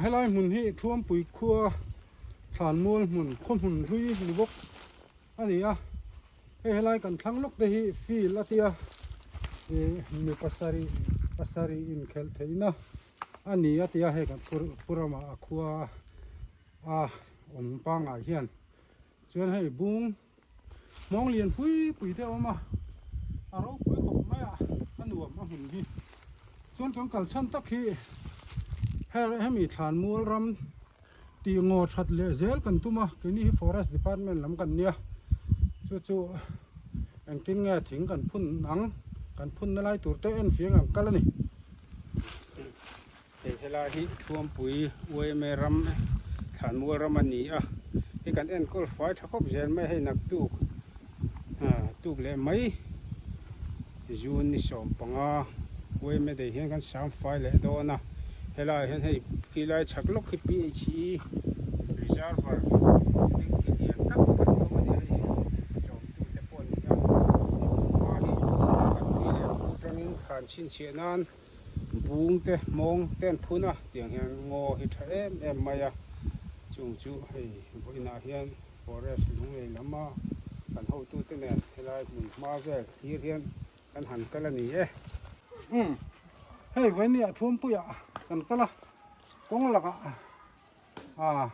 Helai hmun hi Thuampui khua Thlanmual hmun khaw hmun hlui ni bawk a ni a, hei helai kan thlang lawk te hi field a tia ih mi pasarih pasarih inkhelh theihna a ni a tia hei kan pu ramah a khua a awm pangngai hian chuan hei bung Hmawng lian pui pui te a awm a, a ropui khawp mai a, a nuam a hmun hi. Chuan kan kal chhan tak hi hemi Thlanmual ram tih ngaw that leh zel kan tum a, keini hi Forest Department lam kan nia, chu chu engtin nge thing kan phun ang, kan phun na lai tur te en fiang ang kal a ni. Hei helai hi Thuampui UMA ram Thlanmual ram a ni a, hei kan enkawl fai tha khawp zel mai a, hei naktuk tuk leh mai June ni 15 UMA day hian kan sam fai leh dawn a, helaiah hian hei khilai chhak lawk hi PHE Reservoir tanky lian tak kan awm a ni a, hei chawmtu te pawh a ni a, hei hmunhma hi kan pi leh pu tangin thlan chhinchhiah nan. Bung te hmawng te an phun a tiang hian ngaw hi tha em em mai a chung chu hei vawiinah hian forest lunglei lama kan hotute nen helai hmun hma vel thlir hian kan han kal a ni e. Umm hei vawinia Thuampuiah kan kal a kawng lakah ah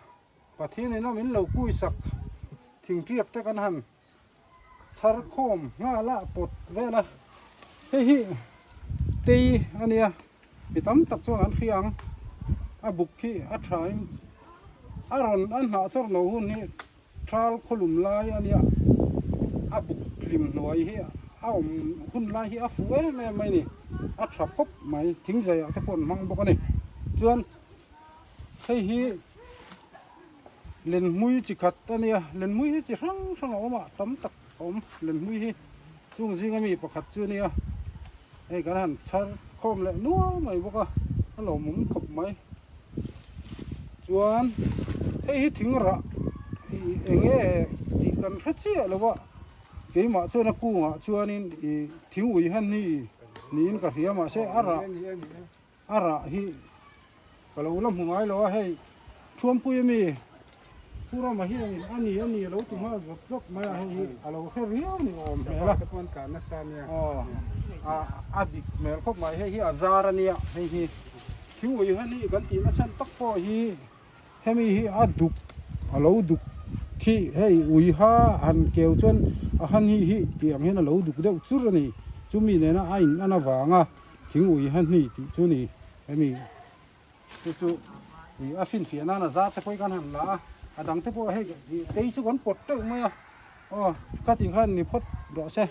Pathian in a min lo kui sak thingtiak te kan han Chhar khawm nghal a pawt vel a, hei hi tei a nia, mi tam tak chuan an hria ang, a buk hi a tha in a rawn a hnah chawrh loh hun hi thal khawlum lai a nia, a buk hlim hnuai hi a awm hun lai hi a fuh em em mai a ni, a tha khawp mai, thingzai ah te pawh an hmang bawk a ni, chuan hei hi. Lenhmui chi khat a nia, lenhmui hi chi hrang hrang a awm a, tam tak a awm lenhmui hi chung zinga mi pakhat chu a nia, hei kan han chhar khawm leh nual mai bawk a, a lawmawm khawp mai. Chuan hei hi thing rah eng nge tih kan hre chiah lo a, keimah chuan a kungah chuanin ih thing ui han hi niin ka hria mahse a rah. A rah hi ka lo la hmu ngai lo a, hei Thuampui ami Pu Rama hian a ni a ni a lo ti nghal zawk zawk mai a, hei hi a lo hre riau ni awm hmel a, aw a dik hmel khawp mai, hei hi a zar a nia, hei hi thing ui han hi kan tihna chhan tak pawh hi hemi hi a duk a lo duk khi hei ui ha han keu chuan a han hi hi tih ang hian a lo duk deuh chur a ni, chumi nena a in an avanga. Thing ui ha hni tih chu ni hemi chu chu ih a finfiah nan a zar te pawh hi kan han la a, a dang te pawh hei ih tei chu kan pawt teuh mai a aw khati khan ni phawt rawh se.